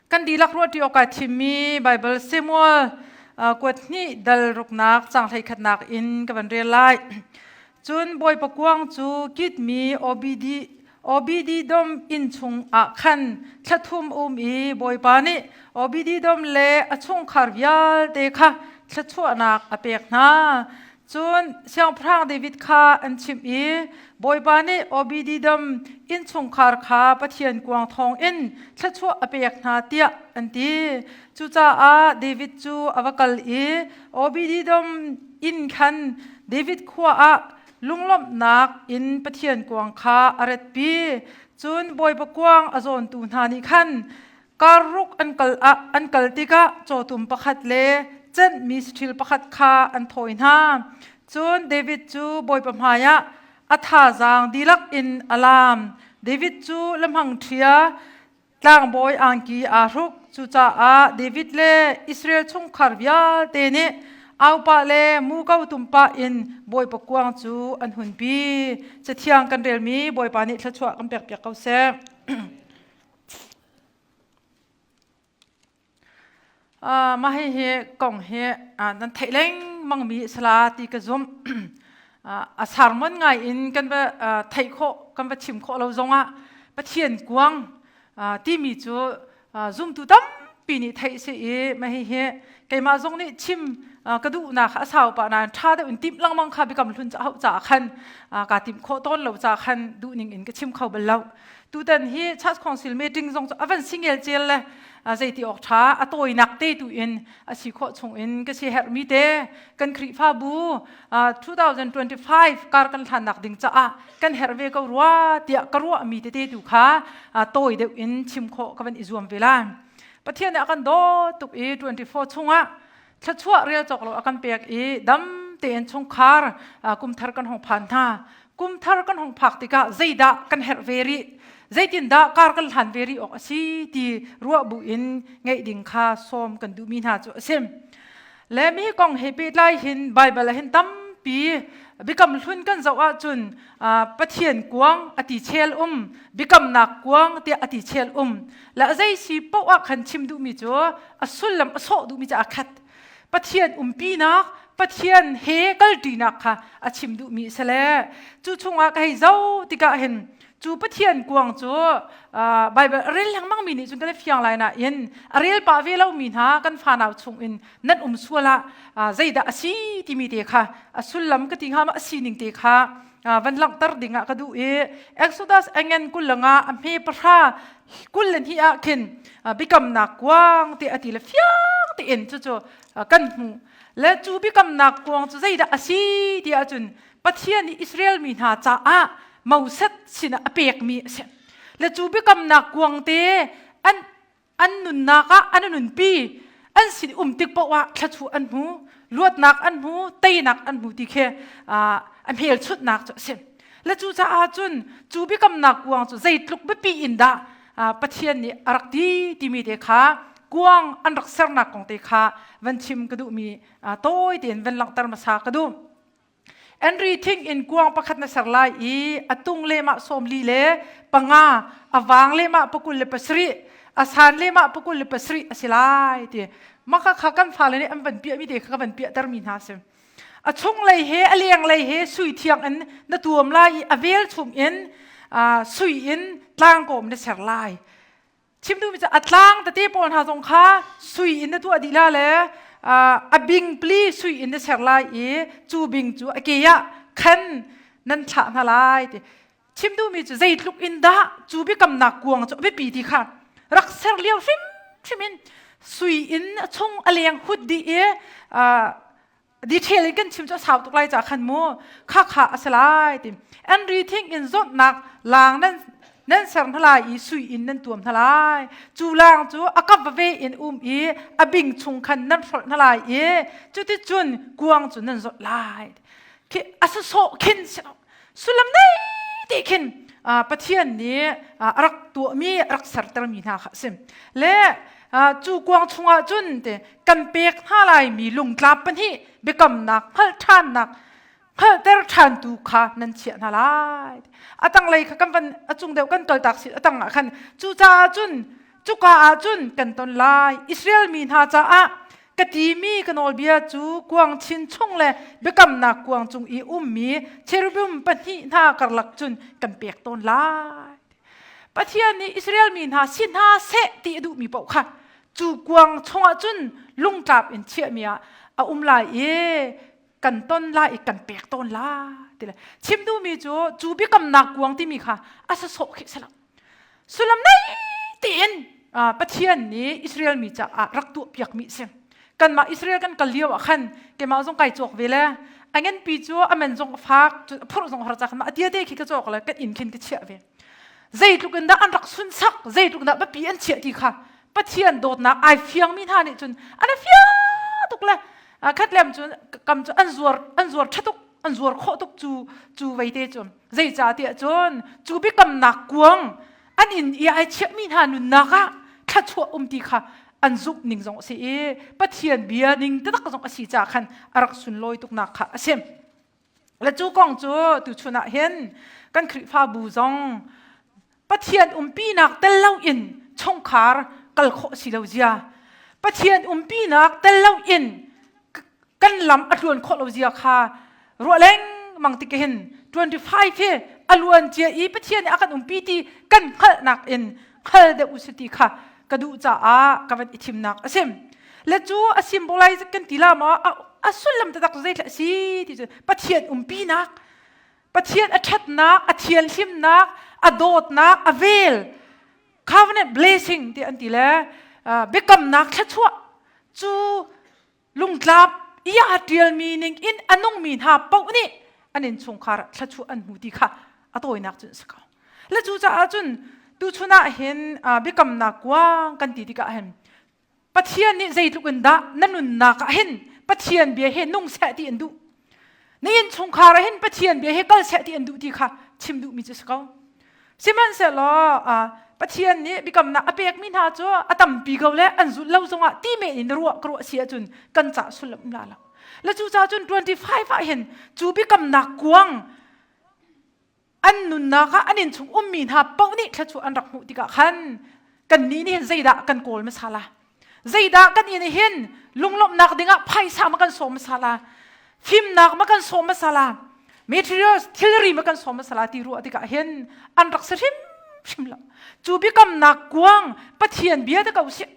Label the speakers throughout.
Speaker 1: Kan dihlak ruahṭi awkah thimmi Baibal Samuel kuat hnih dal ruknak caang hleikhatnak in ka van rel lai. Cun Bawipa kuang cu kitmi OBD Obededom inn chung ah khan thla thum um i Bawipa nih Obededom le a chungkhar vialte kha thluachuahnak a pek hna. Cun Siangpahrang David kha an chimh i Bawipa nih Obededom innchungkhar kha Pathian kuang thawngin thluachuah a pek hna tiah an ti. Cucaah David cu a va kal i Obededom inn khan David khua ah lunglawmhnak in Pathian kuang kha a ratpi. Cun Bawipa kuang a zawntu hna nih khan karruk an kal ah an kal tikah cawtum pakhat le cenhmi saṭhil pakhat kha an thawi hna. Cun David cu Bawipa hmaiah a thazaang dihlak in a laam. David cu lamhang ṭhia tlangbawi angki aa hruk. Cucaah David le Israel chungkhar vialte nih aupa le muko tumpa in Bawipa kuang cu an hunpi. Cathiang kan relmi Bawipa nih thluachuah kan pekpiak ko seh. Mah hihi kong hi nan theih lengmang mi sala ti ka zumh. A sermon ngai in kan va theih khawh kan va chim khawh lo zongah Pathian kuang timi cu zumtu tampi nih theih si i mah hihi keimah zong nih chim ka duhnak kha a sau pah nain ṭha deuh in timh lengmang kha biakam hlun caah caah khan kaa timh khawh tawn lo caah khan duhning in ka chim kho bal lo. Tutan hi Church Council meeting zong cu a van singel cel le zeiti awk ṭha a tawinak te tu in a si khawh chung in ka si herhmi te kan Khrihfabu 2025 kar kan hlannak ding caah kan herh ve ko rua tiah ka ruahmi tete tu kha tawi deuh in chim khawh ka van i zuam ve lai. Pathian nih a kan dawt tuk i 24 chungah thluachuah rel cawk lo a kan pek i dam tein chungkhar kumthar kan hong phan hna kumthar kan hong phak tikah zeidah kan herh ve rih zeitindah kar kan hlan ve rih awk a si ti ruah bu in ngeih ding kha sawm kan duhmi hna cu a si le mi kong he pehtlai hin Baibal ah hin tampi biakam hlun kan zoh ahcun Pathian kuang a ti chel um biakamnak kuang tiah a ti chel um le zei si paoh ah khan chim duhmi cu a sullam a sawh duhmi cu aa khat Pathian umpinak Pathian he kalṭinak kha a chim duhmi a si le cu chungah ka hei zoh tikah hin cu Pathian kuang cu Baibal a rel lengmang mi nih cun kan i fiang lai nain a rel pah ve lomi hna kan fanau chung in nan um sual ah zeidah a si timi te kha a sullam ka ti hnga ma a sining te kha van langhter ding ah ka duh i Exodus engen kulanga a hme pahra kul le hnih ah khin biakamnak kuang te a ti le fiang tein cucu kan hmuh le cu biakamnak kuang cu zeidah a si ti ahcun Pathian nih Israel mi hna caah Moses sinah a pekmi a si le cu biakamnak kuang te an an nunnak ah an nunpi an sin um tik paoh ah thluachuah an hmu luatnak an hmu teinak an hmu ti khi a hmelchunhnak cu a si le cucaah cun cu biakamnak kuang cu zeitluk biapi in dah Pathian nih a rak ti timi te kha kuang an rak sernak kong te kha van chim ka duhmi tawi tein van langhter hmasa ka duh Henry thing in kuang pakhat na ser lai i a tung lehmah 44 le panga, a vang lehmah 27, a san lehmah 27 a si lai ti. Maka kha kan fale nih an van piahmi te kha ka van piahtermi hna si. A chunglei he a lenglei he sui thiang in na tuam lai i a velchum in sui in tlangkawm na ser lai. Chim duhmi cu a tlang tete pawl hna zong kha sui in na tuah dih la le a bing pli sui in na ser lai i cu bing cu a ke ah khan nan thlah hna lai ti. Chim duhmi cu zeitluk in dah cu biakamnak kuang cu a biapi ti kha rak ser lio hrimhrim in sui in a chung a leng hut dih i detail in kan chim cu a sau tuk lai ca khan mu kha kha a si lai ti Henry thing in zawtnak lang nan nan ser hna lai i sui in nan tuam hna lai cu lang cu a kap ve in um i a bing chung khan nan hrolh hna lai i cuticun kuang cu nan zawt lai khi a sawh khin sullam nei te khin Pathian nih a rak tuahmi a rak sertermi hna kha a si le cu kuang chungah cun te kan pek hna laimi lungtlap pahnih biakamnak hngalh ṭhannak hngalhter ṭhantu kha nan chiah hna lai a tanglei kha kan van a cung deuh kan kaltak si a tang ah khan cucaah cun. Cuka ah cun kan ton lai. Israel mi hna caah ka timi ka nawlbia cu kuang chin chung le biakamnak kuang cung i ummi cherubim pahnih hna karlak cun kan pek tawn lai. Pathian nih Israel mi hna si hna seh ti a duhmi paoh kha cu kuang chungah cun lungtlap in chiahmi ah a um lai i kan ton lai i kan pek tawn lai ti le chim duhmi cu cu biakamnak kuang timi kha a sasawh khi si lo sullam nei tiin Pathian nih Israel mi caah rak tuah piakmi si kanmah Israel kan kal lio ah khan keimah zong kai cawk ve le a nganpi cu a men zong a fak cun a phurh zong har ca khan a tia te khi ka cawk le kan inn khin ka chiah ve zeitluk in dah an rak sunsak zeitluk in dah biapi an chiah ti kha Pathian dawtnak ai fiangmi hna nih cun an fiang tuk le khat lem cun kam cu an zuar an zuar ṭha tuk an zuar khawh tuk cu cu veite cu zeicahtiah cun cu biakamnak kuang an inn i ai chiahmi hna nunnak ah thluachuah um ti kha an zumh ning zong a si i Pathian bia ning taktak zong a si caah khan a rak sunlawi tuknak kha a si. Le cu kong cu tuchun ah hin kan Khrihfabu zong Pathian umpinak tel loin chungkhar kal khawh si lo zia Pathian umpinak tel loin kan lam a tluan khawh lo zia kha ruah lengmang tik hin 25 hi a luan cia i Pathian nih a kan umpi ti kan hngalhnak in hngal deuh u si ti kha ka duh caah ka van i thimnak a si. Le cu a symbolize kan ti la ma a sullam taktak zeithla a si ti cu Pathian umpinak Pathian a ṭhatnak a thianhlimnak a dawtnak a vel covenant blessing ti an ti le biakamnak thluachuah cu lungtlap i aa ṭialmi ning in a nungmi hna paoh nih an innchungkhar ah thluachuah an hmu ti kha a tawinak cun a si ko. Le cucaah cun tuchun ah hin biakamnak kuang kan ti tikah hin Pathian nih zeitluk in dah na nunnak ah hin Pathian bia he nung seh ti an duh. Na innchungkhar ah hin Pathian bia he kal seh ti an duh ti kha chim duhmi cu si ko. Sihmanhsehlaw Pathian nih biakamnak a pekmi hna cu a tampi ko le an zulh lo zongah ti men in ruah ka ruah si ahcun kan cah sullam um la lo. Le cucaah cun 25 ah hin cu biakamnak kuang an nunnak ah an innchung ummi hna paoh nih thluachuah an rak hmuh tikah khan kannih nih hin zeidah kan kawl hmasa la zeidah kan inn hin lunglawmhnak dingah phaisa ma kan sawm hmasa la fimnak ma kan sawm hmasa la materials thilri ma kan sawm hmasa la ti ruah tikah hin an rak si hrimhrim lo cu biakamnak kuang Pathian bia te ko sih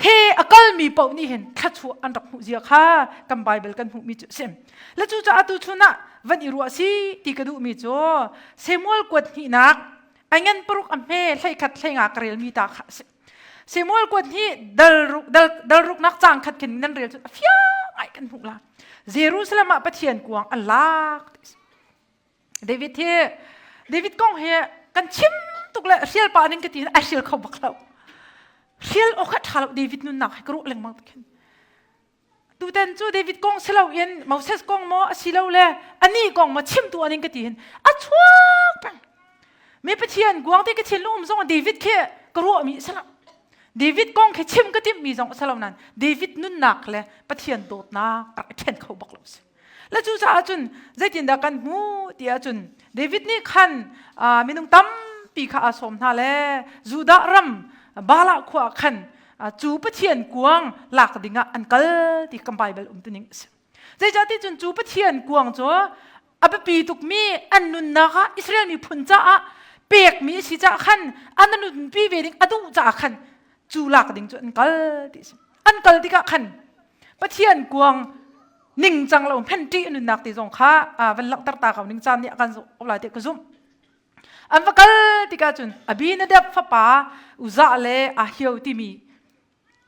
Speaker 1: he a kalmi paoh nih hin thluachuah an rak hmuh zia kha kan Bible kan hmuhmi cu a si. Le cucaah tu chun ah van i ruah si ti ka duhmi cu Samuel kuat hnihnak a ngan paruk a hme hleikhat hleinga ka relmi ta kha a si. Samuel kuat hnih dal ruk dal, dal ruknak caang khat khin nan rel cu a fiang ngai kan hmuh la. Jerusalem ah Pathian kuang an lak. David hi David kong hi kan chim tuk le hrial pa ning ka ti ai hrial kho bak lo. Hrial awk kha ṭha lo David nunnak hi ka ruah lengmang khin. Tutan cu David kong si loin Moses kong maw a si lo le anih kong maw chim tu aning ka ti hin a chuak peng. Mi Pathian guang te ka thinlung um zong David khi ka ruahmi a si lo. David kong khi chim ka timhmi zong a si lo nain David nunnak le Pathian dawtnak rak i ṭhen kho bak lo si. Le cucaah cun zeitindah kan hmuh ti ahcun David nih khan minung tampi kha aa sawm hna le Judah ram Balah khua ah khan cu Pathian kuang lak dingah an kal ti kan Baibal umtuning a si. Zeicahtiah cun cu Pathian kuang cu a biapi tukmi an nunnak ah Israel miphun caah pekmi a si caah khan an nunpi ve ding a duh caah khan cu lak ding cu an kal ti a si. An kal tikah khan Pathian kuang ningcang lo hmenh ṭih nunnak ti zong kha van langhter ta ko ning caan nih a kan zoh lai tiah ka zumh. An va kal tikah cun Abinadab fapa Uzzah le Ahio timi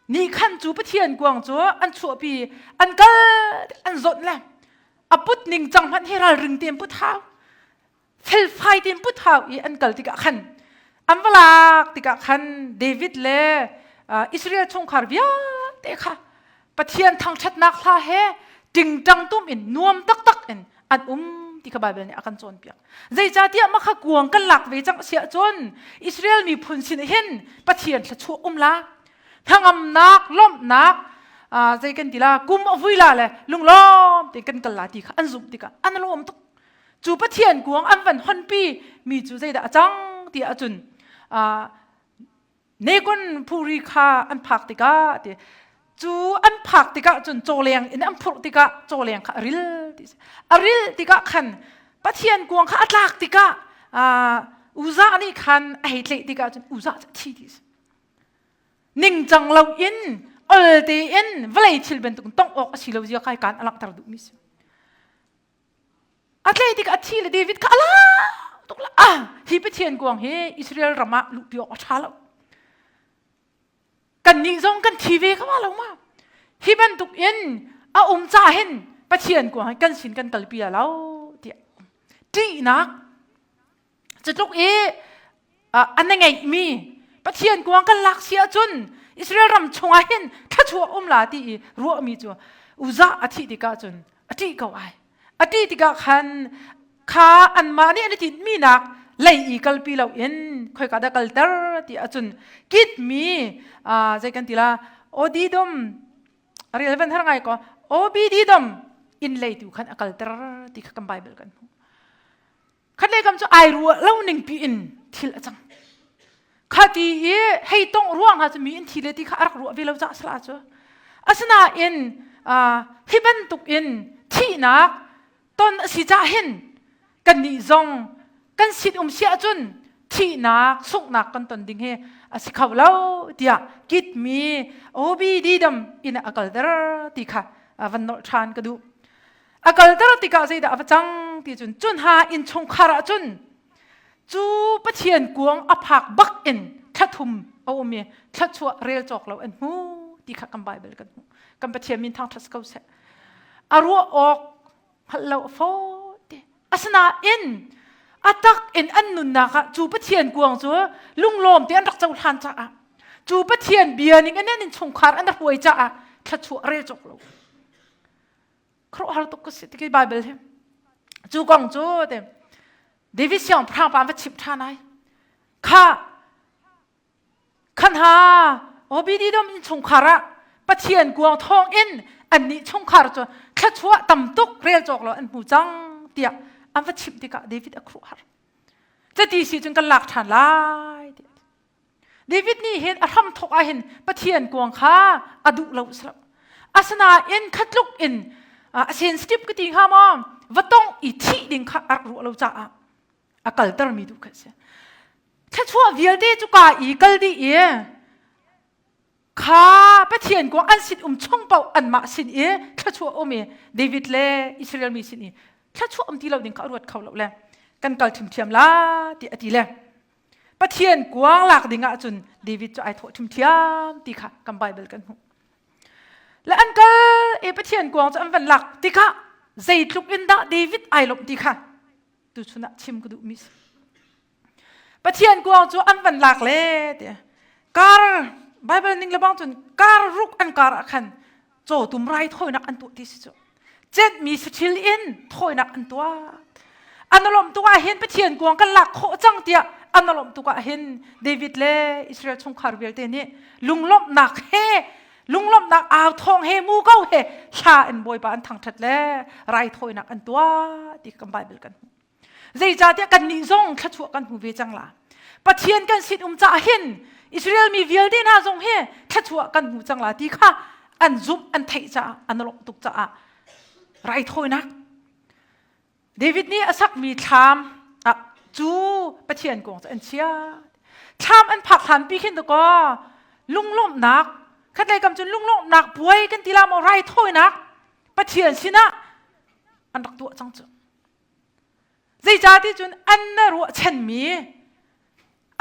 Speaker 1: nih khan cu Pathian kuang cu an chuahpi an kal an zawnh le a put ningcang hmanh hi ralring tein put hau felfai tein put hau i an kal tikah khan an va lak tikah khan David le Israel chungkhar vialte kha Pathian thangṭhatnak hla he tingṭang tum in nuam taktak in an um ti kha Baibal nih a kan cawnpiak. Zeicahtiah mah kha kuang kan lak ve cang si ahcun Israel miphun sin hin Pathian thluachuah um la hnangamnak lawmhnak zei kan ti la kum a vui la le lunglawm tein kan kal la ti kha an zumh tikah an lawm tuk. Cu Pathian kuang an van honpi mi cu zeidah a cang ti ahcun. Nekon phuri kha an phak tikah ti cu an phak tikah cun cawleng in an phurh tikah cawleng kha a ril ti a ril tikah khan Pathian kuang kha a tlak tikah Uzah nih khan a hei tlaih tikah cun Uzah cu a thi ti ningcang lo in ol tein vawlei thil bantuk tongh awk a si lo zia kai kan a langhter duhmi si. A tlei tik a thi le David kha a lau tuk la ah hi Pathian kuang hi Israel ram ah luhpi awk a ṭha lo. Kan nih zong kan thi ve kha ma lo ma. Hi bantuk in a um ca hin Pathian kuang hi kan sin kan kalpi lo tiah ṭihnak Cutluk i an ngeihmi Pathian kuang kan lak si ahcun Israel ram chungah hin thluachuah um la ti i ruahmi cu Uzah a thih tikah cun a ṭih ko ai. A ṭih tikah khan kha anmah nih an i tinhmi nak lei i kalpi loin khoika dah kalter ti ahcun kitmi zei kan ti la Odidom rel van har ngai ko Obididom inn lei tu khan a kalter ti kha kan Bible kan hmuh. Khatlei kam cu ai ruah lo ning pi in thil a cang. Kha ti i hei tong ruang ha cu mi in thi le ti kha a rak ruah ve lo cah sala cu. Asinain hi bantuk in thihnak ton a si cah hin kan nih zong kan sin um si ahcun thihnak sunghnak kan ton ding hi a si kho lo tiah kitmi OBD dam in a kalter ti kha van nolh ṭhan ka duh. A kalter tikah zeidah a va cang ti cun cun ha innchungkhar ah cun cu Pathian kuang a phak bak in thlathum a um i thluachuah rel cawk lo an hmu ti kha kan Bible kan hmuh. Kan Pathian min thangṭhat ko seh. A ruah awk hngalh lo a fawi te. Asinain a tak in an nunnak ah cu Pathian kuang cu lunglawm te an rak cohlan caah cu Pathian bia ning in an innchungkhar an rak hruai caah thluachuah rel cawk lo. Khuaruahhar tuk ka si ti Bible hi. Cu kong cu te David siangpahrang pa va chimh ṭhan ai. Kha khan ha Obedidom in chungkhar ah Pathian kuang thawng in annih chungkhar cu thluachuah tam tuk rel cawk lo an hmu cang tiah an va chimh tikah David a khuaruahhar. Cati si cun kan lak ṭhan lai tiah. David nih hin a hramthawk ah hin Pathian kuang kha a duh lo silo. Asinain khatluk in a sensitive ka ti hnga maw va tong i thih ding kha a rak ruah lo caah a kaltermi tu kha si. Thluachuah vialte cu ka i kal dih i kha Pathian kuang an sin um chung paoh anmah sin i thluachuah um i David le Israel mi sin i thluachuah um ti lo ding kha a ruat kho lo le kan kal ṭhiamṭhiam la ti a ti le Pathian kuang lak ding ahcun David cu ai thawh ṭhiamṭhiam ti kha kan Bible kan hmuh. Le an kal i Pathian kuang cu an van lak tikah zeitluk in dah David ai lawmh ti kha tuchun ah chim ka duhmi si. Pathian kuang cu an van lak le ti kar Bible ning le bang cun kar ruk an kar ah khan cawtum rai thawinak an tuah ti si cu cenhmi saṭhil in thawinak an tuah an lawmh tuk ah hin Pathian kuang kan lak khawh cang tiah an lawmh tuk ah hin David le Israel chungkhar vialte nih lunglawmhnak he lunglawmhnak au thawng he mu ko he hla in Bawipa an thangṭhat le raithawinak an tuah ti kan Bible kan hmuh Zeicahtiah kannih zong thluachuah kan hmu ve cang la. Pathian kan sin um caah hin Israel mi vialte hna zong hi thluachuah kan hmu cang la ti kha an zumh an theih caah an lawmh tuk caah raithawinak David nih a sakmi thlam ah cu Pathian kong cu an chia. Thlam an phak hlan pi khin dakaw lunglawmhnak khatlei kam cun lunglawmhnak puai kan ti la maw raithawinak Pathian sinah an rak tuah cang cu. Zeicahti cun an na ruahchanmi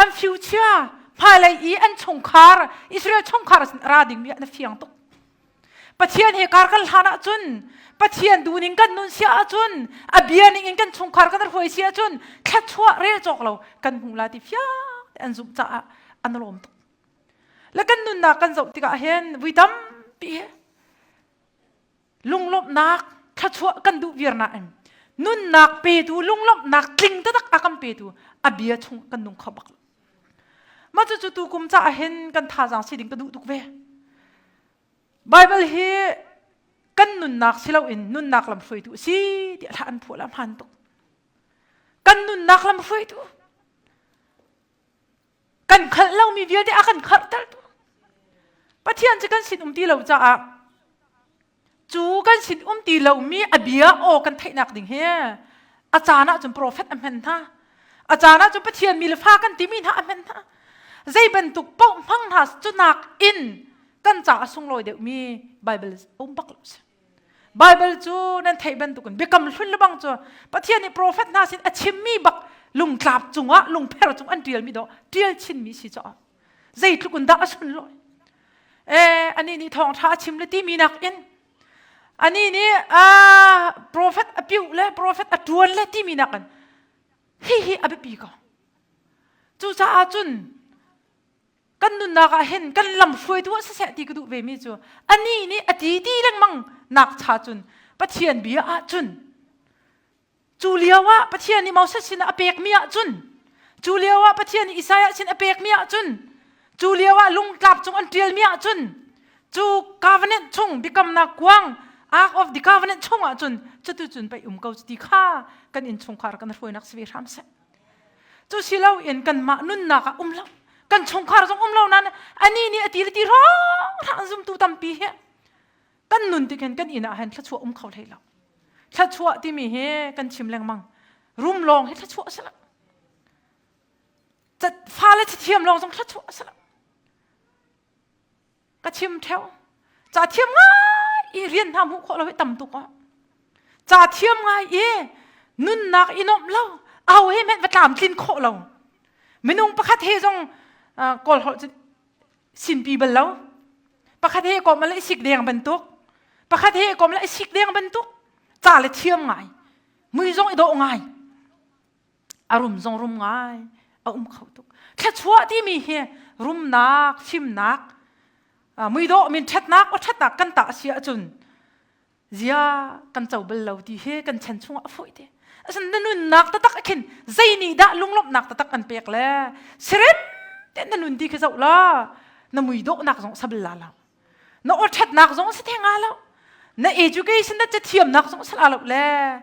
Speaker 1: an future hmailei i an chungkhar Israel chungkhar sin ra dingmi ah na fiang tuk. Pathian he kar kan hlan ahcun Pathian duhning kan nun sia ahcun a bia ning in kan chungkhar kan hruai si ahcun thluachuah rel cawk lo kan hmu la ti fiang te an zumh caah an lawm tuk. Le kan nunnak kan zoh tikah hin vui tampi he lunglawmhnak thluachuah kan duh viar nain nunnak petu lunglawmhnak tling taktak a kan petu a bia chung kan nung kho bak lo mah cucu tu kum caah hin kan thazaang si ding ka duh tuk ve Bible hi kan nunnak si loin nunnak lam hruaitu a si tiah hla an phuah la hmaan tuk kan nunnak lam hruaitu. Kan khalh lomi vialte a kan kharhtertu. Pathian cu kan sin um ti lo caah cu kan sin um ti lomi a bia aw kan theihnak ding hi a caan ah cun profet a hman hna. A caan ah cun Pathian mi le fa kan timi hna a hman hna. Zei bantuk paoh hmang hna cu nak in kan ca a sunglawi deuhmi Bible um bak lo si. Bible cu nan theih bantukin biakam hlun le bang cu Pathian nih profet hna sin a chimmi bak lungtlap cungah lungpher cung an ṭialmi dawh ṭial chinmi si caah zeitluk in dah a sunlawi. Eh ani nih thawngṭha a chim le timi nakin ani nih ah profet a piuh le profet a ṭuan le timi nakin hihi a biapi ko. Cucaah cun kan nunnak ah hin kan lam hruaitu ah siseh ti ka duh ve mi cu anih nih a ti ti lengmang nak cha cun Pathian bia ah cun cu lio ah Pathian nih Moses sin a pek mi ah cun cu lio ah Pathian nih Isaiah sin a pek mi ah cun cu lio ah lungtlap cung an tial mi ah cun cu covenant chung biakamnak kuang Ark of the Covenant chung ah cun cutu cun pei um ko ti kha kan innchungkhar kan hruainak si ve hram seh. Cu si loin kanmah nunnak ah um lo. Kan chungkhar zong um lo nain ani nih a ti le ti hrawng zumtu tampi hi kan nun tik hin kan inn ah hin thluachuah um kho hlei lo. Thluachuah timi hi kan chim lengmang. Rum lawng hi thluachuah a si lo. Fale thiam lawng zong thluachuah a si lo. Ka chim theo. Ca thiam ngai i rian hna hmuh khawh lo hi tam tuk ah. Ca thiam ngai i nunnak i nuamh lo. Aho he hmanh va tlamtlin khawh lo. Minung pakhat he zong kawl holh cu sinpi bal lo. Pakhat he kom le i sik deng bantuk. Pakhat he kom le i sik deng bantuk. Ca le thiam ngai. Mui zong i dawh ngai. A rum zong rum ngai a um kho tuk. Thluachuah timi hi rumnak, fimnak, muidawh min ṭhatnak, aw ṭhatnak kan tah a si ahcun zia kan co bal lo ti hi kan chan chungah a fawi te. Asin na nunnak taktak a khin zei nih dah lunglawmhnak taktak an pek le sirem te na nun ti khi zoh la na muidawhnak zong sabal la lo. Na aw ṭhatnak zong si theng lo. Na education na cathiamnak zong sa lo le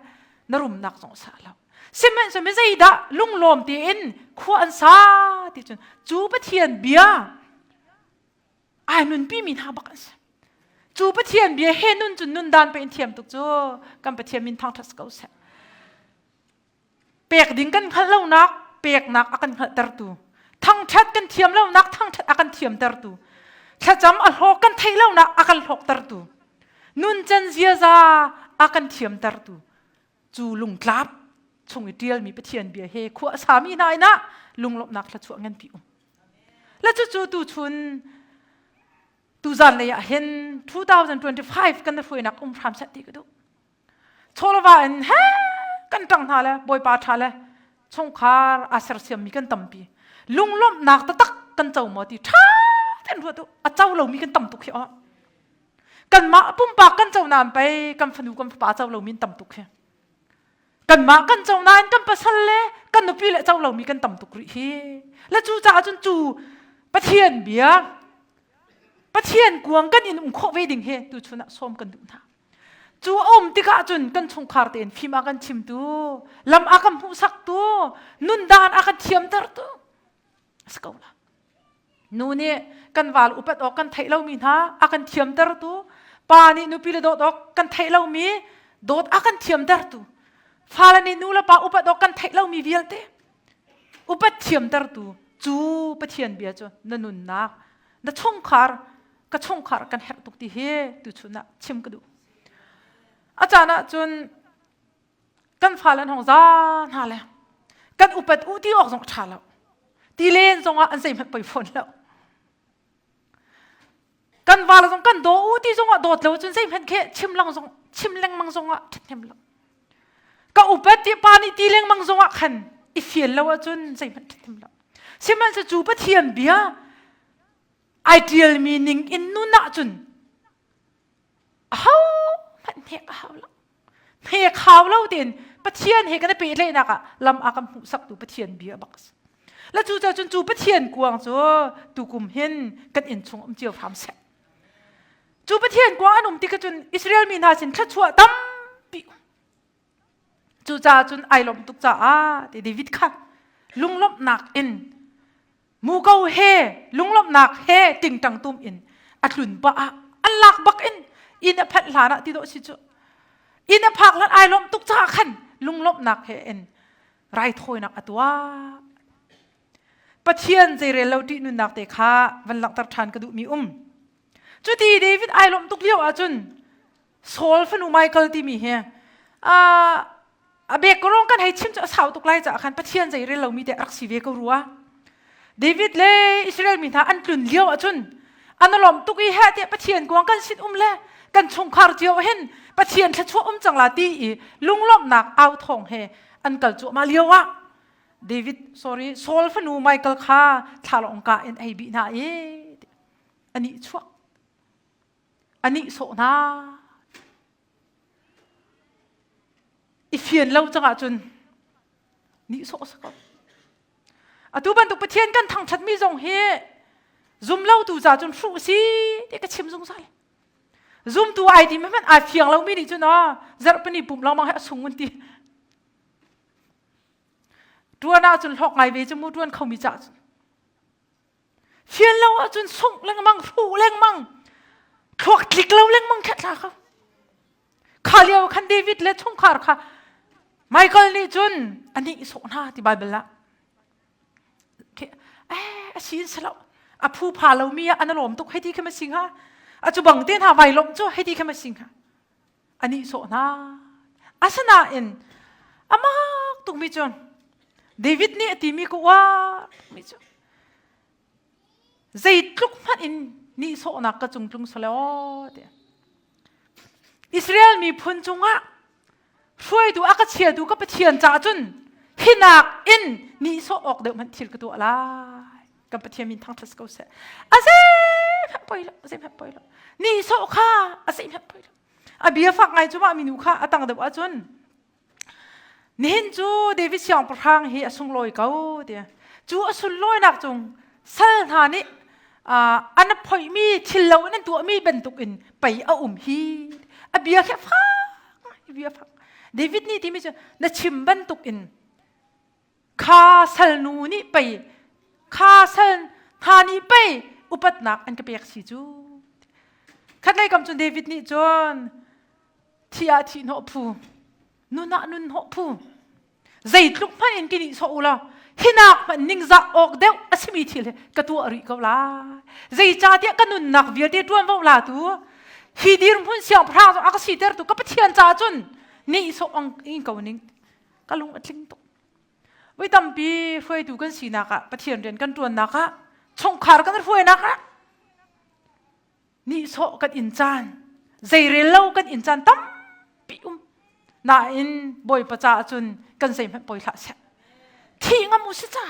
Speaker 1: na rumnak zong sa lo. Sihmanhsehlaw mi zeidah lunglawm tein khua an sa ti cun cu Pathian bia ai nunpi mi hna bak an si. Cu Pathian bia he nun cun nun dan pe in thiam tuk cu kan Pathian min thangṭhat ko seh. Pek ding kan hngalh lonak peknak a kan hngalhtertu. Thangṭhat kan thiam lonak thangṭhat a kan thiamtertu. Thlacam a hlawk kan theih lonak a kan hlawktertu. Nuncan ziaza a kan thiamtertu. Cu lungtlap chung i ṭialmi Pathian bia he khua a sami hna inn ah lunglawmhnak thluachuah nganpi um. Le cucu tuchun tuzan lei ah hin 2025 kan hruainak um hram seh ti ka duh. Chawlava in he kan ṭang hna le Bawipa ṭha le chungkhar aa sersiammi kan tampi. Lunglawmhnak taktak kan co maw ti ṭha tein ruat u. A co lomi kan tam tuk hi aw. Kanmah pumpak kan co nain pei kan fanu kan fapa co lomi an tam tuk hi. Kanmah kan co nain kan pasal le kan nupi le co lomi kan tam tuk rih hi. Le cu caah cun cu Pathian bia Pathian kuang kan in um khawh ve ding hi tuchun ah sawm kan duh hna. Cu a um tikah cun kan chungkhar tein fim a kan chimtu, lam a kan hmuhsaktu, nundan a kan thiamtertu a si ko la. Nu nih kan val upat awk kan theih lomi hna a kan thiamtertu, pa nih nupi le dawt awk kan theih lomi dawt a kan thiamtertu, fale nih nu le pa upat awk kan theih lomi vialte upat thiamtertu cu Pathian bia cu na nunnak, na chungkhar, ka chungkhar kan herh tuk ti hi tuchun ah chim ka duh. A caan ah cun kan fale an hong za hna le kan upat u ti awk zong a ṭha lo. Ti len zongah an zeihmanh poi fawn lo. Kan val zong kan daw u ti zongah dawt lo cun zeihmanh khi chim lang zong chim lengmang zongah ṭhahnem lo. Ka upat ti pa nih ti lengmang zongah khan i fial lo ahcun zeihmanh ṭhahnem lo. Sihmanhsehlaw cu Pathian bia ai ṭialmi ning in nun ahcun aho hmanh hnek a hau lo. Hnek hau lo tein Pathian he kan i pehtlaihnak ah lam a kan hmuhsaktu Pathian bia bak a si. La cu cun cu Pathian kuang cu tukum hin kan inn chung um cio hram seh. Cu Pathian kuang an um tik cun Israel mi hna sin thluachuah tampi Cucaah cun ai lawmh tuk caah ti David kha lunglawmhnak in. Muko he lunglawmhnak he tingtang tum in a tlun pah ah an lak bak in inn a phanh hlan ah ti dawh si cu. Inn a phak hlan ai lawmh tuk caah khan lunglawmhnak he in raithawinak a tuah. Pathian zeirel lo ṭih nunnak te kha van langhter ṭhan ka duhmi um. Cuti David ai lawmh tuk lio ahcun Saul fanu Michael timi hi a bek rong kan hei chim cu a sau tuk lai caah khan Pathian zei rel lomi te rak si ve ko rua. David le Israel mi hna an tlun lio ahcun an lawm tuk i heh tiah Pathian kuang kan sin um le kan chungkhar cio hin Pathian thluachuah um cang la ti i lunglawmhnak au thawng he an kal cuahmah lio ah David sorry Saul fanu Michael kha thlalawng ka in ei bih hna i ani chuak a nihsawh hna. I fian lo cang ahcun nihsawh a si ko. Atu bantuk Pathian kan thangṭhatmi zong hi zumlotu ca cun hruh si ti ka chim zungzal. Zumtu ai ti hmanh ai fiang lomi nih cun aw zarhpini pumh lengmang hi a sung an ti. Ṭuan ahcun hlawk ngai ve cu mu ṭuan khomi ca cun. Fian lo ahcun sungh lengmang, hruh lengmang, thluak tlik lo lengmang kha tla kho. Kha lio khan David le chungkhar kha Michael nih cun a nih sawh hna ti Bible ah. Eh, a si in si lo. A phu pha lomi ah an lawm tuk hei ti kha ma si hnga. A cu bang te hna vai lawmh cu hei ti kha ma si hnga. A nih sawh hna. Asinain amak tukmi cun David nih a timi ka uar mi cu zeitluk hmanh in nihsawhnak ka cung tlung sale aw tiah. Israel miphun cungah hruaitu a ka chiatu ka Pathian caah cun hinak in nihsawh awk deuh hmanh thil ka tuah lai. Kan Pathian min thangṭhat ko seh. A zeihmanh poi lo, zeihmanh poi lo. Nihsawh kha a zeihmanh poi lo. A bia fak ngai cu mah minu kha a tang deuh ahcun nihin cu David siangpahrang hi a sunglawi ko tiah cu a sunlawinak cung sal hna nih an phoihmi thil lo in an tuahmi bantuk in pei a um hi a bia khi fak bia fak David nih timi cu na chim bantuk in kha salnu nih pei kha sal hna nih pei upatnak an ka pek si cu khatlei kam cun David nih cun thi ah thih hnawh phu nun ah nun hnawh phu zeitluk hmanh in kini sawh u law hinak hmanh ningzah awk deuh a simi thil hi ka tuah rih ko lai zeicahtiah ka nunnak vialte ṭuanvo la tu hi dirhmun siangpahrang zong a ka sitertu ka Pathian caah cun nih sawh in ko ning ka lung a tling tuk voi tampi hruaitu kan sinak ah Pathian rian kan ṭuannak ah chungkhar kan hruainak ah nihsawh kan in caan zeirel lo kan in caan tampi um nain bawipa caah cun kan zeihmanh poi hlah seh thih ngam u si ca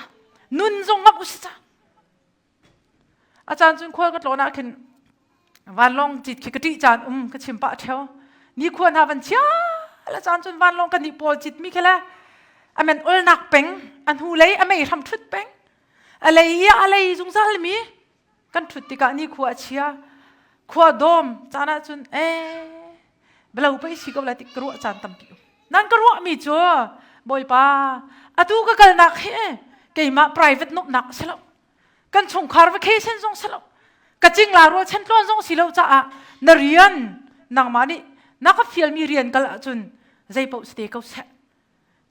Speaker 1: nun zong ngam u si ca a caan cun khual ka tlawn ah khin vanlawng cit khi ka ṭih caan um ka chim pah ṭheo ni khua hna van chia la caan cun vanlawng kan nih pawl cit mi khi le a men olnak peng a hnu lei a mei hram ṭhut peng a lei i a lei zungzal mi kan ṭhut tikah ni khua a chia khua dawm caan ah cun ee belo pei si ko lai ti ka ruah caan tampi um nan ka ruahmi cu bawipa atu ka kalnak hi keimah private nomhnak a si lo kan chungkhar vacation zong si lo ka cingla rual chen tluan zong si lo caah na rian nangmah nih na ka fialmi rian kal ahcun zei paoh si te ko seh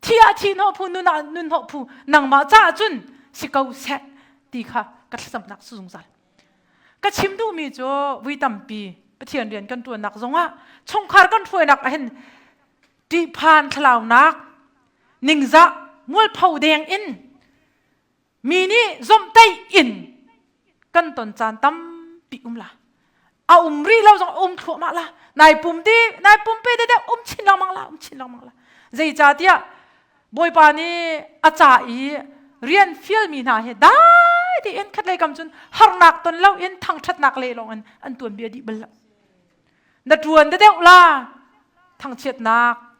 Speaker 1: thi ah thi hnawh phu nun ah nun hnawh phu nangmah caah cun si ko seh ti kha ka thlacamnak si zungzal ka chim duhmi cu vui tampi Pathian rian kan ṭuannak zongah chungkhar kan hruainak ahhin ṭihphan thlalaunak ningzah mualpho deng in Mi nih zomhtaih in kan ton caan tampi um la. A um rih lo zong um thluahmah la. Nai pum ti, nai pum pe de um chin lengmang la, um chin lengmang la. Zeicahtiah Bawipa nih a ca i rian fialmi hna hi dai tein khatlei kam cun harnak ton lo in thangṭhatnak le lawng in an tuan bia dih bal lo. Na ṭuan de deuh la thangchiatnak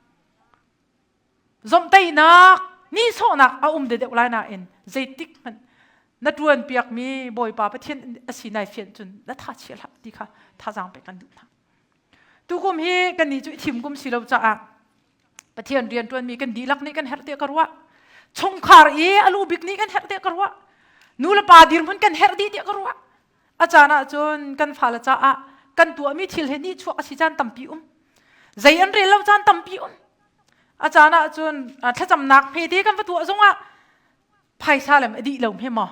Speaker 1: Zomhtaihnak, nihsawhnak a um deuh lai nain zeitik hmanh na ṭuan piakmi Bawipa Pathian a si nai fian cun na tha chia hlah ti kha thazaang pek kan duh hna. Tukum hi kannih cu i thim kum si lo caah Pathian rian ṭuanmi kan dihlak nih kan herh tiah ka ruah. Chungkhar i a lu bik nih kan herh tiah ka ruah. Nu le pa dirhmun kan herh dih tiah ka ruah. A caan ahcun kan fale caah kan tuahmi thil he nihchuak a si caan tampi um. Zei an rel lo caan tampi um. A caan ahcun thlacamnak hmete kan va tuah zongah phaisa lem a dih lo hme maw?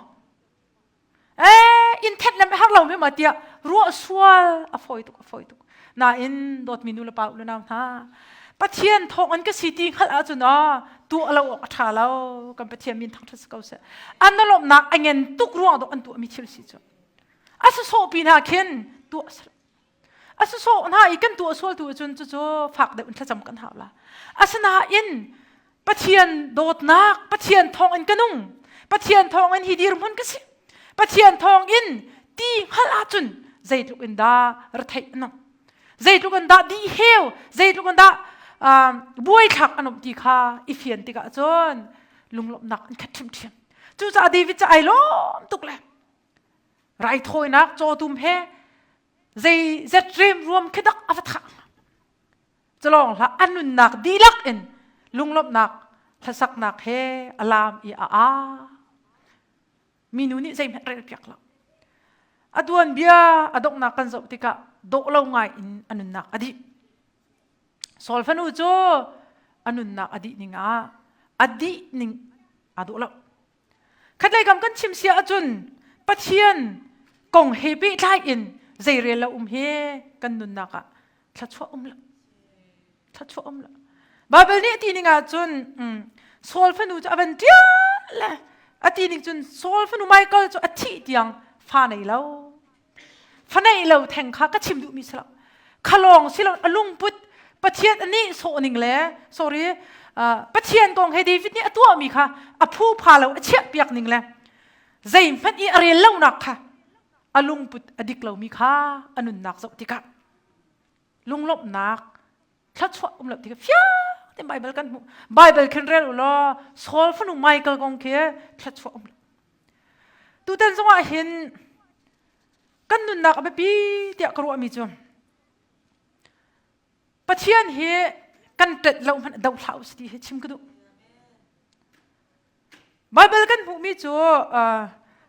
Speaker 1: Eh, in thet lem har lo hme maw tiah ruah sual a fawi tuk a fawi tuk. Nain dawtmi nu le pa u le nau hna, Pathian thawng an ka si ti hngalh ahcun ah tuah lo awk a ṭha lo. Kan Pathian min thangṭhat si ko seh. An lawmhnak a ngen tuk ruang dawh an tuahmi thil si cu. A sawsawh pi hna khin tuah a sawsawh hna i kan tuah sual tu ahcun cucu fak deuh in thlacam kan hau la. Asinain Pathian dawtnak, Pathian thawng in ka nung. Pathian thawng in hi dirhmun ka si. Pathian thawng in ti hngalh ahcun zeitluk in dah retheih an um. Zeitluk in dah dih heu, zeitluk in dah buaithlak an um ti kha i fian tikah cun lunglawmhnak an khat ṭhiamṭhiam. Cucaah David cu ai lawm tuk le raithawinak cawtum he zei zet rem ruam khi dak a va thah. Culawng hlah a nunnak dihlak in lunglawmhnak hlasaknak he a laam i a aa. Minu nih zeihmanh rel piak lo. A tuanbia a donghnak kan zoh tikah dawh lo ngai in a nunnak a dih. Saul fanu cu a nunnak a dih ning ah a dih ning aa dawh lo. Khatlei kam kan chim sia ahcun Pathian kong he pehtlai in zeirel lo um hi kan nunnak ah thluachuah um lo. Thluachuah um lo. Bible nih a ti ning ahcun Saul fanu cu a van ṭial le a ti ning cun Saul fanu Michael cu a thih tiang fa nei lo. Fa neih lo theng kha ka chim duhmi si lo. Khalawng si lo a lungput Pathian a nih sawh ning le sorry Pathian kong he David nih a tuahmi kha a phu pha lo a chiah piak ning le zeihmanh i a rel lonak kha a lungput a dik lomi kha a nunnak zoh tikah lunglawmhnak thluachuah um lo ti fiang te Bible kan hmuh Bible khin rel u law Saul fanu Michael kong khi thluachuah um lo tutan zongah hin kan nunnak a biapi tiah ka ruahmi cu Pathian hi kan ṭet lo hmanh do hlah u ti hi chim ka duh Bible kan hmuhmi cu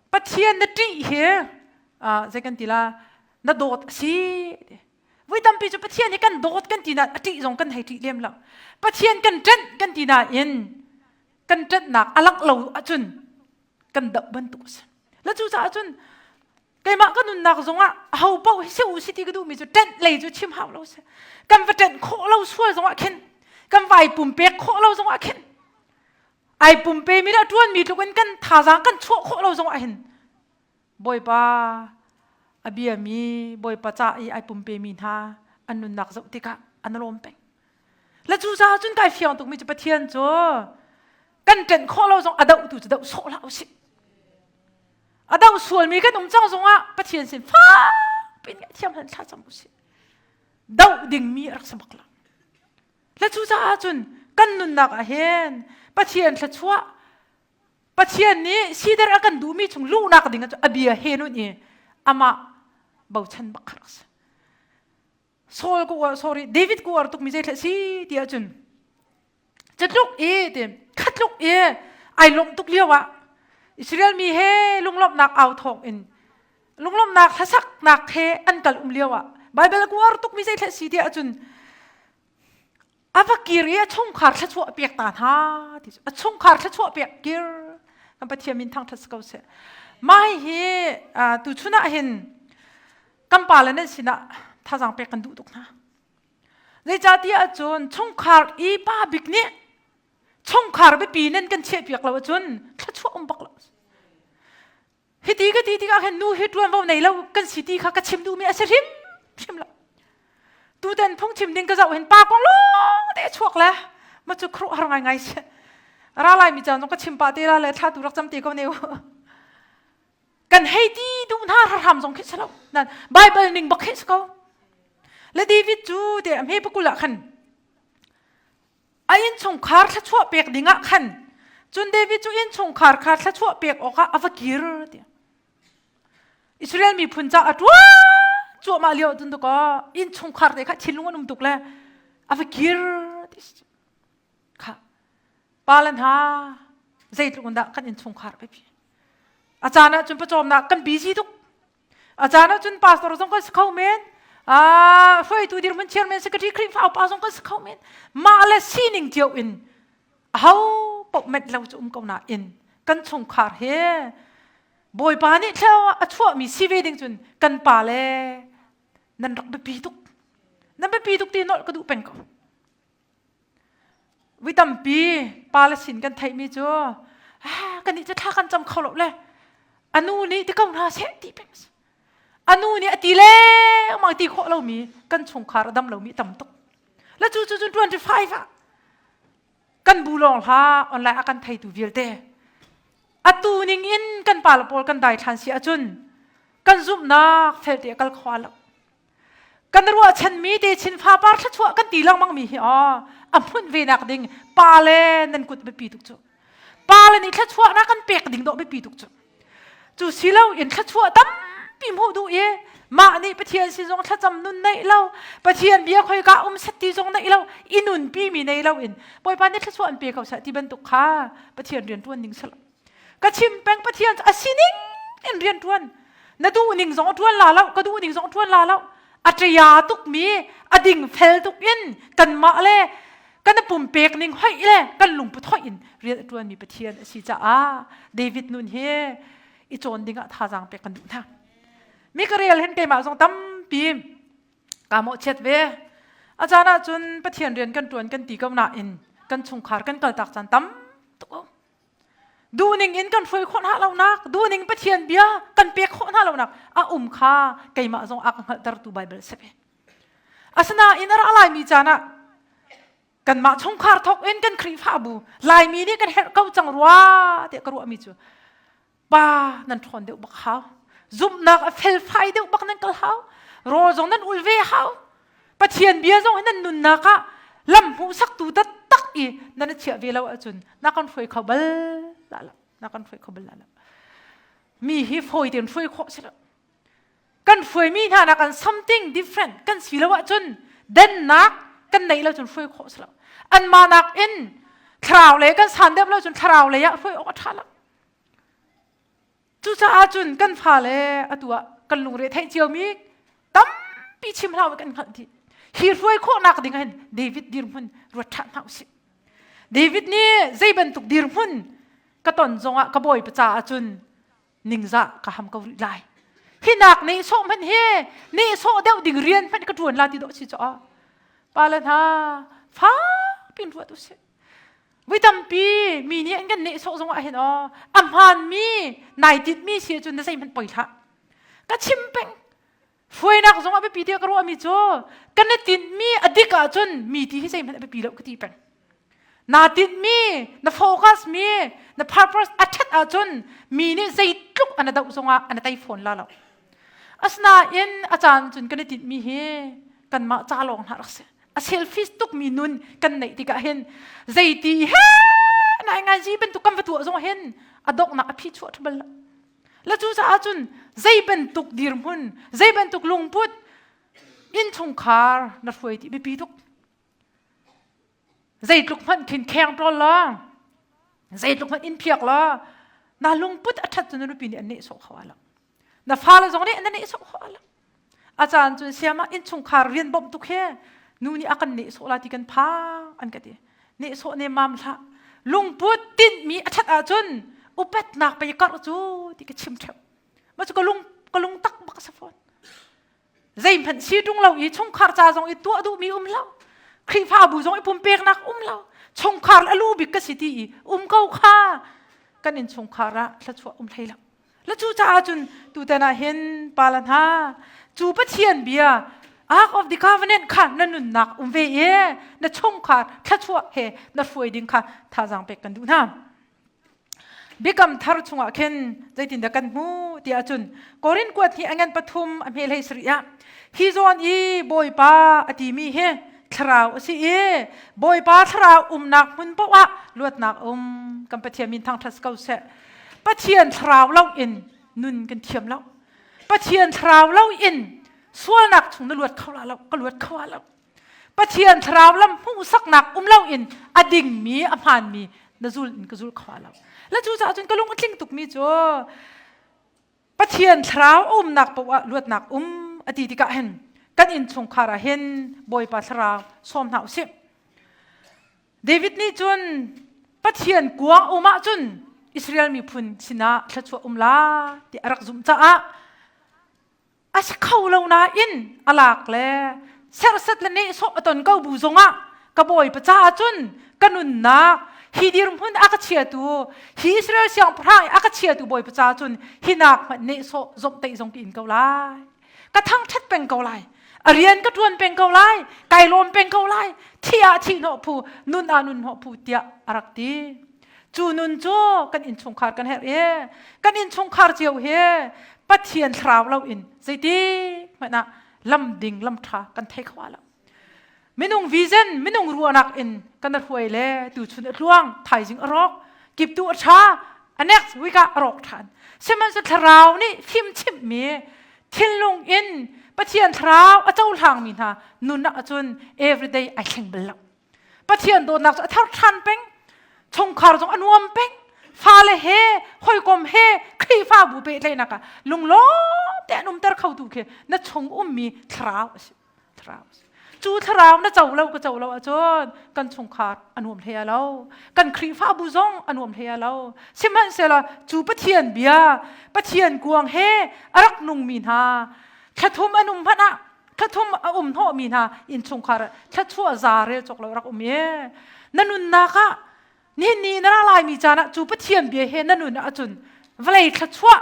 Speaker 1: Pathian na ṭih hi zei kan ti la na dawt a si Vui tampi cu Pathian hi kan dawt kan ti nain a ṭih zong kan hei ṭih lem lo. Pathian kan ṭanh kan ti nain kan ṭanhnak a langh lo ahcun kan doh bantuk a si. Le cucaah cun keimah ka nunnak zongah aho paoh hi si u si ti ka duhmi cu ṭanh lei cu chim hau lo si. Kan va ṭanh khawh lo sual zongah khin kan vai pumpek khawh lo zongah khin ai pumpe mi le a ṭuanmi tluk in kan thazaang kan chuah khawh lo zongah hin Bawipa a biami Bawipa ca i ai pumpemi hna an nunnak zoh tikah an lawm peng. Le cucaah cun kai fiang tukmi cu Pathian cu kan ṭenh khawh lo zong a dohtu cu doh sawh hlah usih. A doh sualmi kan um cang zongah Pathian sin fak piin ngaihthiam hlan thla cam usih. Doh dingmi a rak si bak lo. Le cucaah cun kan nunnak ah hin Pathian thluachuah Pathian nih sider a kan duhmi chung luhnak ding cu a bia he nun i amah bochan bak kha rak si. Saul ku sorry David ku ar tukmi zei thleh si ti ahcun catluk i ti khatluk i ai lawmh tuk lio ah Israel mi he lunglawmhnak au thawng in lunglawmhnak hlasaknak he an kal um lio ah Bible ku ar tukmi zei thleh si ti ahcun A va kir i a chungkhar thluachuah pek ta hna ti cu a chungkhar thluachuah pek kir kan Pathian min thangṭhat si ko seh. Mah hi tuchun ah hin kan pa le nan sinah thazaang pek kan duh tuk hna. Zeicahtiah ahcun chungkhar i pa bik nih chungkhar biapi nan kan chiahpiak lo ahcun thluachuah um bak lo. Hiti ka ti tikah khin nu hi ṭuanvo nei lo kan si ti kha ka chim duhmi a si hrimhrim lo. Tutan phungchim ding ka zoh hin pa kong lawng te chuak le ma cu khuruh har ngaingai si. Ra lai mi caan zong ka chim pah te la le thla tu rak cam te ko ne u. Kan hei ti duh hna hram zong khi si lo. Nan Bible ning bak khi si ko. Le David cu te a hme pakul ah khan A innchungkhar thluachuah pek dingah khan cun David cu innchungkhar kha thluachuah pek awkah a va kir tiah. Israel miphun ca a ṭuan cuahmah lio ahcun tukaw innchungkhar te kha thinlung an um tuk le a va kir ti kha pa le hna zeitluk in dah kan innchungkhar biapi. A caan ah cun pawcawmnak kan busy tuk. A caan ah cun pastor zong kan si kho men. Ah, hruaitu dirhmun chairman secretary Khrihfa upa zong kan si kho men. Mah le sining cio in aho paoh met lo cu um ko nain kan chungkhar he Bawipa nih thleu a chuahmi si ve ding cun kan pa le nan rak biapi tuk. Nan biapi tuk ti nolh ka duh peng ko. Vui tampi pa le sin kan theihmi cu ah kan nih cu thla kan cam kho lo le anu nih ti ko hna seh ti peng si. Anu nih a ti lengmang ti khawh lomi kan chungkhar a dam lomi tam tuk. La cu cu cun 25 ah kan bu lawng hla online a kan theitu vialte atu ning in kan pa le pawl kan dai thlan si ahcun kan zumhnak felte a kal kho lo. Kan ruahchanmi te chin fapar thluachuah kan ti lengmang mi hi aw a hmunh ve nak ding pa le nan kut biapi tuk cu. Pa le nih thluachuahnak kan pek ding dawh biapi tuk cu. Cu si lo in thluachuah tampi hmuh duh i mah nih Pathian sin zong thlacam nun neih lo Pathian bia khoika um set ti zong neih lo i nunpi mi nei lo in Bawipa nih thluachuah an pe ko seh ti bantuk kha Pathian rian ṭuan ning si lo. Ka chim peng Pathian a sining in rian ṭuan. Na duh ning zong a ṭuan la lo, ka duh ning zong a ṭuan la lo. A ṭia tukmi, a ding fel tuk in kanmah le kan pumpek ning hoih le kan lungput hoih in rian a ṭuanmi Pathian a si caah David nun hi i cawn dingah thazaang pek kan duh hna. Mi ka rel hin keimah zong tampi kaa mawhchiat ve. A caan ahcun Pathian rian kan ṭuan kan ti ko nain kan chungkhar kan kaltak caan tam tuk um. Duhning in kan hruai khawh hna lonak, duhning Pathian bia kan pek khawh hna lonak a um kha keimah zong a ka hngalhtertu Baibal si ve. Asinain a ra laimi caan ah kanmah chungkhar thawk in kan Khrihfabu Laimi nih kan herh ko cang rua tiah ka ruahmi cu pa nan ṭhawn deuh bak hau. Zumhnak a felfai deuh bak nan kal hau. Rawl zong nan ul ve hau. Pathian bia zong hi nan nunnak ah lam hmuhsaktu taktak i nan i chiah ve lo ahcun na kan hruai kho bal la lo na kan hruai kho bal la lo mi hi fawi tein hruai khawh si lo kan hruaimi hna nak an something different kan si lo ahcun dennak kan neih lo cun hruai khawh si lo anmah nak in thlarau lei kan san deuh lo cun thlarau lei ah hruai awk a ṭha lo Cucaah cun kan fale atu ah kan lungre theih ciomi tampi chim hlah kan hngalh dih. Hi hruai khawhnak ding ah hin David dirhmun ruat ṭhan hna usih. David nih zei bantuk dirhmun ka ton zongah ka bawipa caah cun ningzah ka ham ko rih lai. Hi nak nehsawh hmanh hi nehsawh deuh ding rian hmanh ka ṭuan la ti dawh si caah pa le hna fak piin ruat usih. Voi tampi mi nih an kan nehsawh zong ah hin aw a hmaanmi nai tinhmi si ahcun na zeihmanh poi hlah. Ka chim peng. Hruainak zong a biapi tiah ka ruahmi cu kan i tinhmi a dik ahcun mi ti hi zeihmanh a biapi lo ka ti peng. Naa tinhmi, na focus mi, na purpose a ṭhat ahcun mi nih zeitluk an doh zongah an tei fawn la lo. Asinain a caan cun kan i tinhmi hi kanmah ca lawng hna rak si. A selfish tukmi nun kan neih tikah hin zeiti he nai ngai zi bantuk kan va tuah zong hin a donghnak a phi chuah ṭha bal lo. La cu caah cun zei bantuk dirhmun, zei bantuk lungput innchungkhar na hruai ti biapi tuk. Zeitluk hmanh khin kheng ṭawl law, zeitluk hmanh inn phiak law, na lungput a ṭhat cu na nupi nih an nehsawh kho lo. Na fale zong nih an nehsawh kho lo. A caan cun siam ah innchungkhar rian bawmh tuk he nu nih a kan nehsawh la ti kan phang an ka ti. Nehsawh ne mam hlah. Lungput tinhmi a ṭhat ahcun upatnak pei karh cu ti ka chim ṭheo. Mah cu ka lung ka lung tak bak a si fawn. Zeihmanh si ṭung lo i chungkhar ca zong i tuah duhmi um lo. Khrihfabu zong i pumpeknak um lo. Chungkhar a lu bik ka si ti i um ko kha kan innchungkhar ah thluachuah um hlei lo. La cu caah cun tutan ah hin pa la hna cu Pathian bia Ark of the Covenant kha na nunnak um ve i na chungkhar thluachuah he na hruai ding kha thazaang pek kan duh hna. Biakam thar chungah khin zeitindah kan hmuh ti ahcun Korin kuat hi a ngan pathum a hme hlei sarih ah hi zawn i Bawipa a timi hi thlarau a si i Bawipa thlarau umnak hmun paoh ah luatnak um kan Pathian min thangṭhat ko seh. Pathian thlarau lo in nun kan thiam lo. Pathian thlarau lo in sualnak chung na luat kho la lo, ka luat kho lo. Pathian thlarau lam hmuhsaknak um loin a dingmi a hmaanmi na zul in ka zul kho lo. La cu caah cun ka lung a tling tukmi cu. Pathian thlarau umnak paoh ah luatnak um a ti tikah hin kan innchungkhar ah hin Bawipa thlarau sawm hna usih. David nih cun Pathian kuang um ahcun Israel miphun sinah thluachuah um la ti a rak zumh caah a si kho lo nain a lak le serhsat le nehsawh a ton ko bu zongah ka bawipa caah cun ka nunnak hi dirhmun a ka chiatu hi Israel siangpahrang a ka chiatu bawipa caah cun hi nak hmanh nehsawh zomhtaih zong ka in ko lai ka thangṭhat peng ko lai a rian ka ṭuan peng ko lai kai lawm peng ko lai thi ah thi hnawh phu nun ah nun hnawh phu tiah a rak ti Cu nun cu kan innchungkhar kan herh i kan innchungkhar cio hi Pathian thlarau lo in zeiti hmanh ah lam ding lam ṭha kan thei kho lo. Minung vision, minung ruahnak in kan hruai le tuchun a tluang, thaizing a rawk, kiptu a ṭha, a next week ah a rawk ṭhan. Sihmanhsehlaw thlarau nih fimchimhmi thinlung in Pathian thlarau a cohlangmi hna nun ah cun everyday ai thleng bal lo. Pathian dawtnak cu a thar ṭhan peng. Chungkhar zong a nuam peng. Fale he, hawikom he, Khrihfabu pehtlaihnak ah lunglawm te an umter khotu khi na chung ummi thlarau a si. Thlarau a si. Cu thlarau na co lo ka co lo ahcun kan chungkhar a nuam hlei lo. Kan Khrihfabu zong a nuam hlei lo. Sihmanhsehlaw cu Pathian bia, Pathian kuang he a rak nungmi hna thlathum an um hmanh ah thlathum a um hnawhmi hna innchungkhar thluachuah za rel cawk lo rak um e na nunnak ah nihin ni na ra laimi caan ah cu Pathian bia he na nun ahcun vawlei thluachuah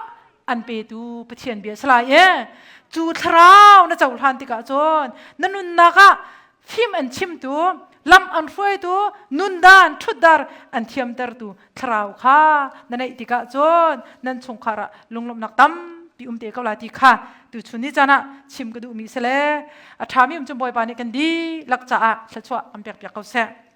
Speaker 1: an petu Pathian bia salai e cu thlarau na cohlan tikah cun na nunnak ah fim an chimtu lam an hruaitu nundan ṭhutdar an thiamtertu thlarau kha na neih tikah cun nan chungkhar ah lunglawmhnak tampi um te ko lai ti kha tuchun ni caan ah chim ka duhmi si le a ṭhami um cu Bawipa nih kan dihlak caah thluachuah an pekpiak ko seh.